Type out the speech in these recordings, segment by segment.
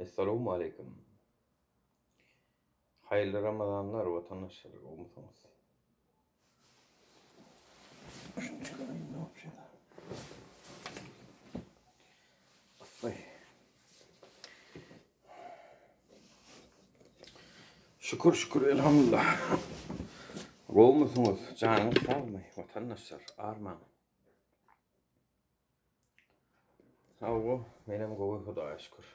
Essalawmaleýkim. Haýyrly Ramazanlar watandaşlar gowmysyňyz? Şunu çykarayım ne yapacağız? Asly. Şükür şükür elhamdülillah. Gowmysyňyz? Janyňyz sagmy watandaşlar? Armaň. Hawa, menem gowy Hudaýa şükür.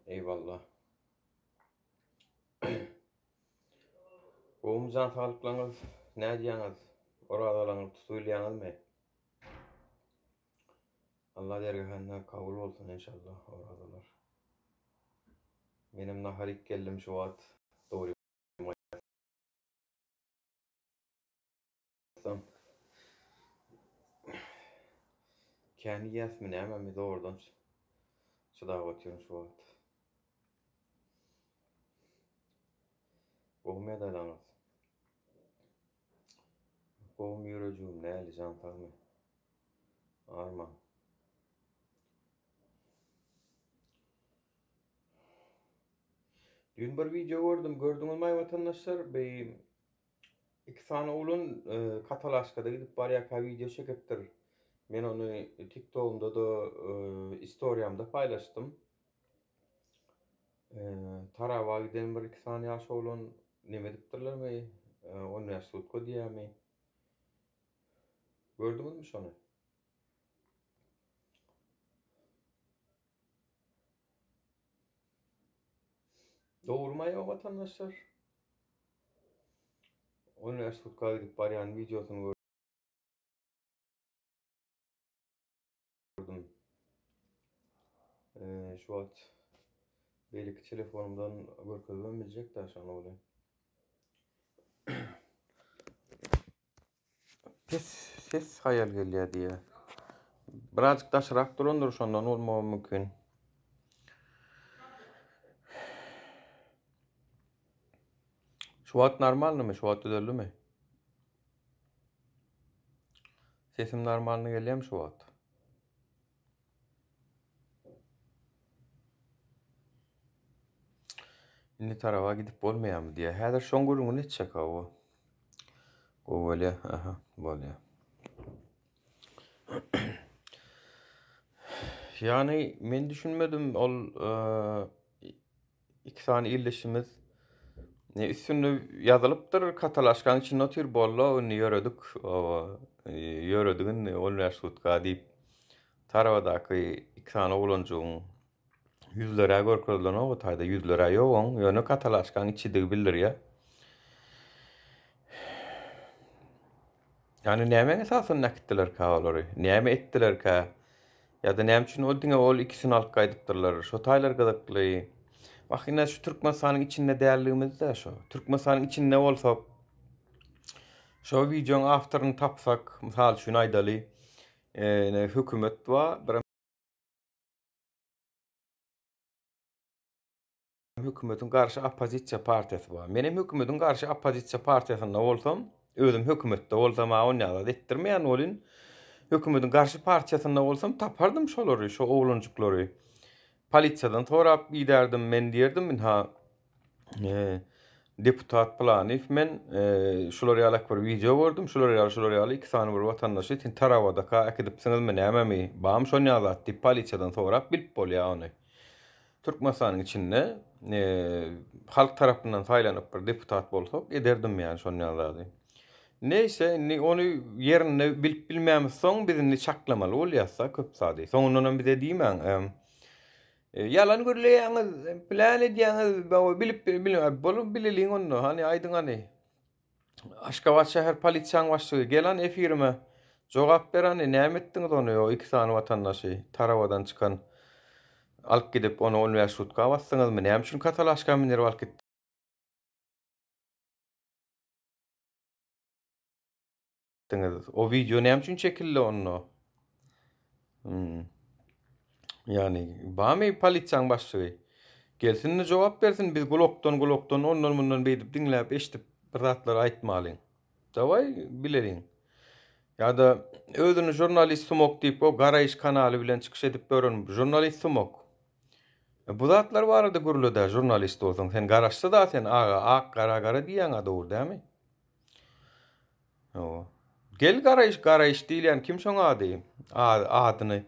Eýwalla. Gowumy jan saglyklaryňyz? Nädýäňiz? Orazalaryňyzy tutup bilýäňizmi? Allah dergähinde kabul bolsun inşallah orazalar. Menem nahar iýip geldim şu wagt. Dogry aýtsam. Kän iýýäsmi nämemi zordan çydap otyryn şu wagt. Gowumy ýagdaýlaryňyz? Gowumy ýürejigim näli jan sagmy? Arman. Düýn bir wideo gördüm. Gördüňizmi aý watandaşlar? Bi iki sany oglan e, katalaşkada gidip barýarka wideo çekipdir. Men ony TikTok'umda-da e, istoriýamda paýlaşdym. E, Tarawa giden bir iki sany ýaş oglan neme edipdirlermi? E, 15 sutka diýýärmi? Gördüňizmi şony? Dogrumy aýo watandaşlar? 15 sutka gidip barýan wideosyny gördüm. Ee, şu wagt beýleki telefonumdan görkezibem biljek da şony ony. Pes ses haýal gelýär diýýär. Birazjyk daşrak durandyr şondan bolmagy mümkin. Şu wagt normalnymy? Şu wagt düzeldimi? Sesim normalny gelýärmi şu wagt? Indi taraba gidip bolmaýarmy diýýär. Häzir şoň gürrüňini etjek hawa. Gowy bolýar. Aha, bolýar. Ýagny men düşünmedim ol iki sany ildeşimiz ne üstünde ýazylypdyr katalaşkaň içinde otyr bolla indi ýöredik ýöredik indi 15 sutka diýip Tarabadaky iki sany oglanjygyň ýüzleri-ä görkezilenok o taýda ýüzleri-ä ýok oň ýöne katalaşkaň içidigi bildirýär. Ýagny nämäň esasynda äkitdilerkä olary? Näme etdilerkä? Ýa-da näme üçin ol diňe ol ikisini alyp gaýdypdyrlar? Şo taýlar gyzykly. Wah ine şu Türkmenistanyň içinde däldigimiz-dä şo. Türkmenistanyň içinde bolsak şo wideoň awtoryny tapsak, mysal üçin aýdaly, Ine hökümet bar, birem hökümetiň garşy oppozisiýa partiýasy bar. Menem hökümetiň garşy oppozisiýa partiýasynda bolsam, özüm hökümetde bolsam, a onýa zat etdirmeýän welin, hökümetiň garşy partiýasynda bolsam tapardym şolary, şo oglanjyklary. Polisiýadan sorap giderdim, men diýerdim, ynha Deputat Pylanyýew men şular ýalak bir wideo gördüm, şular ýaly şular ýaly iki sany bir watandaşy sen Tarawadaka äkidipsiňizmi nämemi, barmy şonýa zat diýip polisiýadan sorap bilip bolýar ony. Türkmenistanyň içinde halk tarapyndan saýlanyp bir deputat bolsak ederdim ýani şonýa zady. Neýse indi ony ýerinde bilip bilmämizsoň biz indi çaklamaly bolýasda köp zady. Soňundanam bize diýmäň. Ýalan gürleýäňiz, plan edýäňiz, bilip bilip bolup bileliň onda. Hany aýdyň hany. Aşgabat şäher polisiýaň başlygy gel hany efirime. Jogap ber hany näme etdiňiz ony o iki sany watandaşy tarawadan çykan alyp gidip ony 15 sutka basdyňyzmy? Näme üçin katalaşka mündirip alyp gitdiňiz? O wideo näme üçin çekildi onda? Hmm. Ýagny bamy polisiýaň başlygy? Gelsin-de jogap bersin, biz gulakdan gulakdan ondan mundan beýdip diňläp eşidip bir zatlar aýtmalyň. Dawaý bileliň. Ýa-da özüni žurnalist sumok diýip o Garaýyş kanaly bilen çykyş edip ýören žurnalist sumok. E, bu zatlar barada gürle-dä žurnalist bolsaň. Sen garaşsyz-a sen aga ak gara gara diýýäň-a dogry dämi? Hawa. Gel Garaýyş Garaýyş diýilýän kim şoň ady? Adyny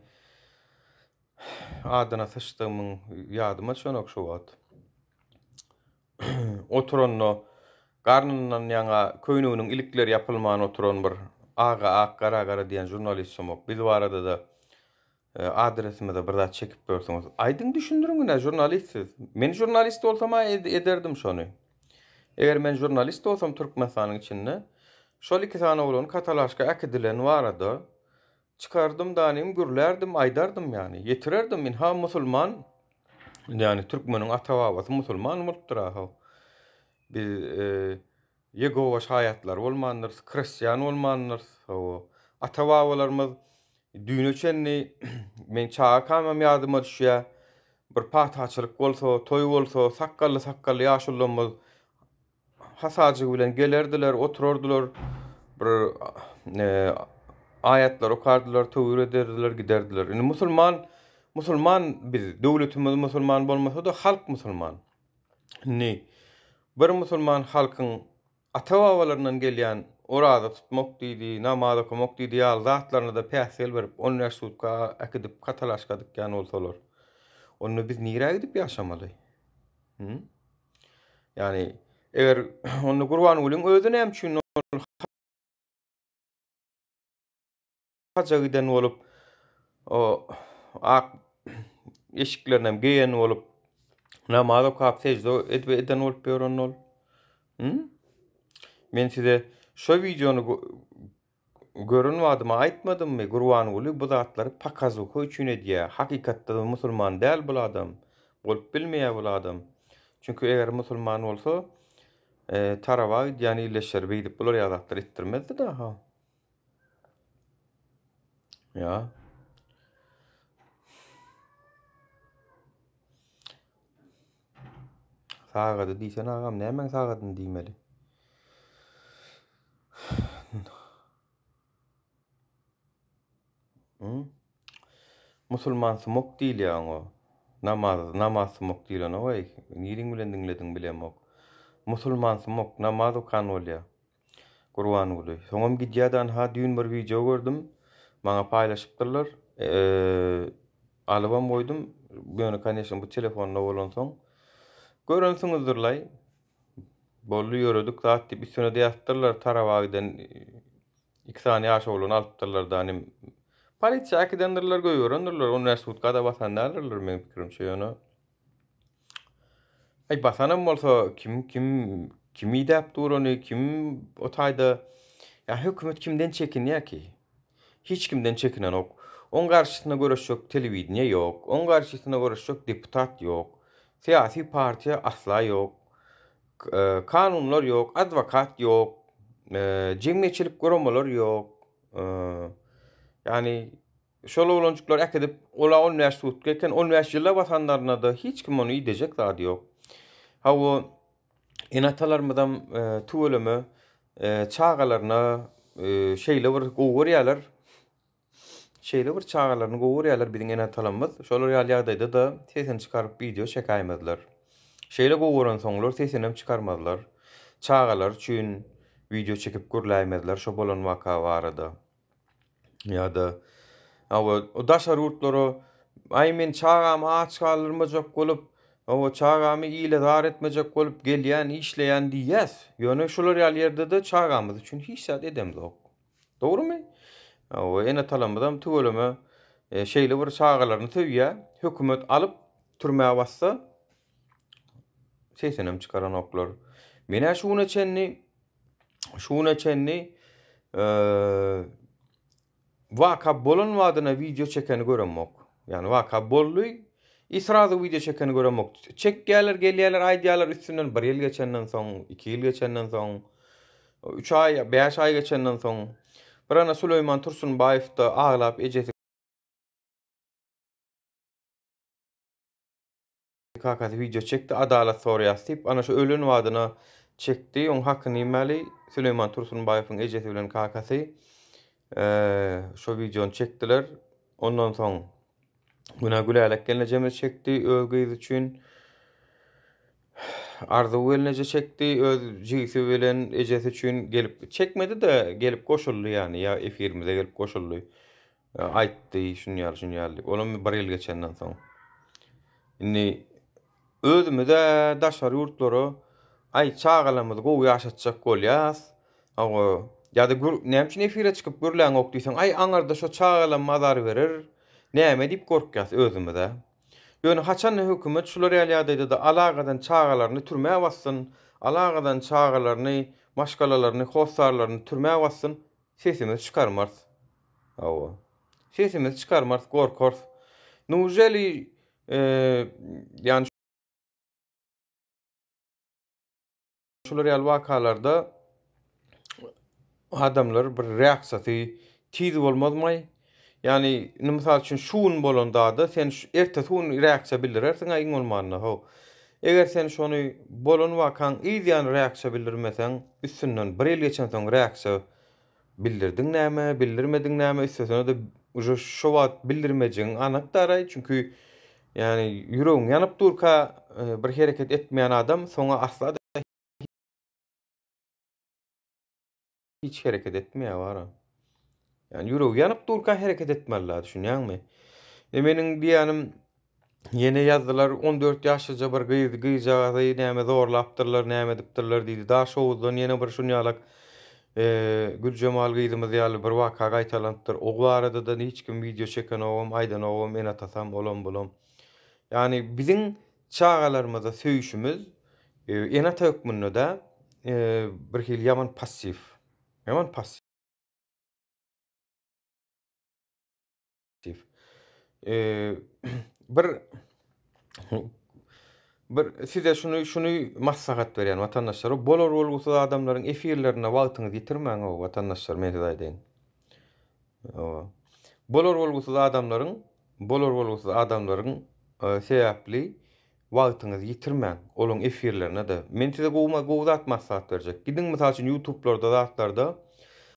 adyna syçdygymyň ýadyma düşenok şu wagt. Oturanda garnyndan ýaňa köýneginiň ilikleri ýapylman oturan bir aga ak gara gara diýen žurnalist sumok. Biz barada-da e, adresimize bir zat çekip görsüňiz. Aýdyň düşündiriň ine žurnalist siz. Men žurnalist bolsam-a ederdim şony. Eger men žurnalist bolsam Türkmenistanyň içinde şol iki sany oglan katalaşka äkidilen barada çykardym danym gürlärdim aýdardym ýany ýetirerdim inha musulman ýany türkmeniň ata babasy musulman bolupdyr ahaw biz e, Ýegowa şaýatlary bolmandyrys hristian bolmandyrys hawa ata babalarymyz düýne çenli men çagakamam ýadyma düşýär bir pataçylyk bolsa toý bolsa sakgally sakgally ýaşulamyz Hasajygy bilen gelerdiler, oturardylar, bir e, aýatlar okardylar, töwir ederdiler, giderdiler. Indi musulman, musulman biz, döwletimiz musulman bolmasa-da halk musulman. Indi bir musulman halkyň ata-babalaryndan gelýän oraza tutmak diýdi, namaz okamak diýdi ýaly zatlaryna-da päsgel berip, 15 sutka äkidip katalaşka dikýän bolsalar, onda biz nirä gidip ýaşamaly? Hı? Ýani eger onda Gurbangulyň özi näme üçin ol haja giden bolup o ak eşiklerini hem geýen bolup namaz okap sejde edip eden bolup ýören ol. Hı? Men size şo wideony Gören badyma aýtmadymmy Gurbanguly bu zatlary pokazuha üçin edýä hakykatda musulman däl bul adam bolup bilmeýä bul adam çünki eger musulman bolsa taraba gidýän illeşleri beýdip bular ýaly zatlar etdirmezdi daha ýa. Sagady diýsene agam nämäň sagadyny diýmeli. Musulman sumok diýilýär oňa. Namaz, namaz sumok diýilenok eý. Niriň bilen diňlediň bilemok. Musulman sumok namaz okan bolýar. Gurbanguly. Soňam gidýär-de anha düýn bir wideo gördüm. Maňa paýlaşypdyrlar. Alybam goýdum. Ýöne koneşno bu telefonda bolansoň. Görensiňizdirlaý. Boldy ýöredik zat diýip üstüne-de ýazypdyrlar. Taraba giden iki sany ýaş oglany alypdyrlar da nim. Polisiýa äkidendirler, goýberendirler. 15 sutka-da basan däldirler meň pikirimçe ýöne. Aý basanam bolsa kim kim kim idäp dur ony kim o taýda ýa hökümet kimden çekinýär ki? Hiç kimden çekinenok. Oň garşysyna göreşjek telewideniýe ýok. Oň garşysyna göreşjek deputat ýok. Syýasy partiýa asla ýok. Kanunlar ýok, adwokat ýok, jemgyýetçilik guramalar ýok. Ýagny Şol oglanjyklary äkidip, ol-a on bäş sutka eken, on bäş ýyla basanlarynda-da hiç kim ony idejek zady ýok. Hawa, ene-atalarymyzam tüweleme çagalaryna şeýle bir gowy görýärler. Şeýle bir çagalaryny gowy görýärler biziň ene-atalarymyz. Şolar ýaly ýagdaýda-da sesini çykaryp wideo çekäýmezler. Şeýle gowy görensoňlar sesinem çykarmazlar. Çagalary üçin wideo çekip gürläýmezler şo bolan waka barada. Ýa-da hawa daşary ýurtlara aý men çagamy aç galdyrmajak bolup, hawa çagamy ile zar etmejek bolup gelýän, işleýän diýýäs. Ýöne şular ýaly ýerde-de çagamyz üçin hiç zat edemzok. Dogrumy? Hawa ene-atalarymyzam tüweleme e, şeýle bir çagalaryny söýýär. Hökümet alyp türmä bassa sesinem çykaranoklar. Men-ä şu güne çenli Şu güne çenli waka bolan badyna wideo çekeni göremok. Ýagny waka boldy, i srazu wideo çekeni göremok. Çekýärler, gelýärler, aýdýarlar üstünden bir ýyl geçenden soň, iki ýyl geçenden soň, üç aý, bäş aý geçenden soň. Bir ana Süleýman Tursunbaýew-da aglap ejesi Kakasy wideo çekdi adalat soraýas diýip ana şu ölen badyna çekdi oň hakyny iýmäli Süleýman Tursunbaýewiň ejesi bilen kakasy. Şo wideony çekdiler. Ondan soň Günä Gülälek gelnejemiz çekdi öz gyzy üçin. Arzuw gelneje çekdi öz jigisi bilen ejesi üçin gelip çekmedi-de gelip goşuldy ýany ýa efirimize gelip goşuldy. Aýtdy şun ýaly şun ýaly diýip. Olam bir ýyl geçenden soň. Indi özümize daşary ýurtlara aý çagalarymyzy gowy ýaşatjak bolýas. Hawa ýa-da gür näme üçin efire çykyp gürläňok diýseň aý aňarda şo çagalam azar berer. Näme diýip gorkýas özümize. Ýöne haçanda hökümet şular ýaly ýagdaýda-da alagadan çagalaryny türmä bassyn, alagadan çagalaryny, maşgalalaryny, hossarlaryny türmä bassyn, sesimizi çykarmarys. Hawa. Sesimizi çykarmarys, gorkarys. Nujeli ýani Şular ýaly wakalarda adamlar bir reaksiýasy tiz bolmazmaý? Ýagny, indi mysal üçin şu gün bolan zada sen ertesi gün reaksiýa bildirersiň-ä iň bolmanda, how. Eger sen şony bolan wakaň yz ýany reaksiýa bildirmeseň, üstünden bir ýyl geçensoň reaksiýa bildirdiň näme, bildirmediň näme, üstesine-de uje şo wagt bildirmejegiň anyk daraý, çünki ýagny ýüregiň ýanyp durka bir hereket etmeýän adam soňa asla-da hiç hereket etmeýär bara. Ýagny ýüregi ýanyp durka hereket etmeli-dä, düşünýäňmi? E meniň diýýänim Ýene ýazdylar, 14 ýaşlyja bir gyz, gyzjagazy näme zorlapdyrlar, näme edipdirler diýdi. Daşhowuzdan ýene bir şunýalak Güljemal gyzymyz ýaly bir waka gaýtalanypdyr. O barada-da hiç kim wideo çekenogam, aýdanogam, ene-atasam, olam, bulam. Ýagny biziň çagalarymyza söýüşimiz ene-ata hökmünde-de birhili ýaman passiw. Ýaman passiw. Bir bir size şuny şuny maslahat berýän watandaşlar, bolar bolgusyz adamlaryň efirlerinde wagtyňyzy ýitirmäň o watandaşlar men size aýdaýyn. Bolar bolgusyz adamlaryň bolar bolgusyz adamlaryň e, sebäpli wagtyňyzy ýitirmäň olaň efirlerine-de. Men size gowy gowy zat maslahat berjek. Gidiň mysal üçin YouTube'larda zatlarda.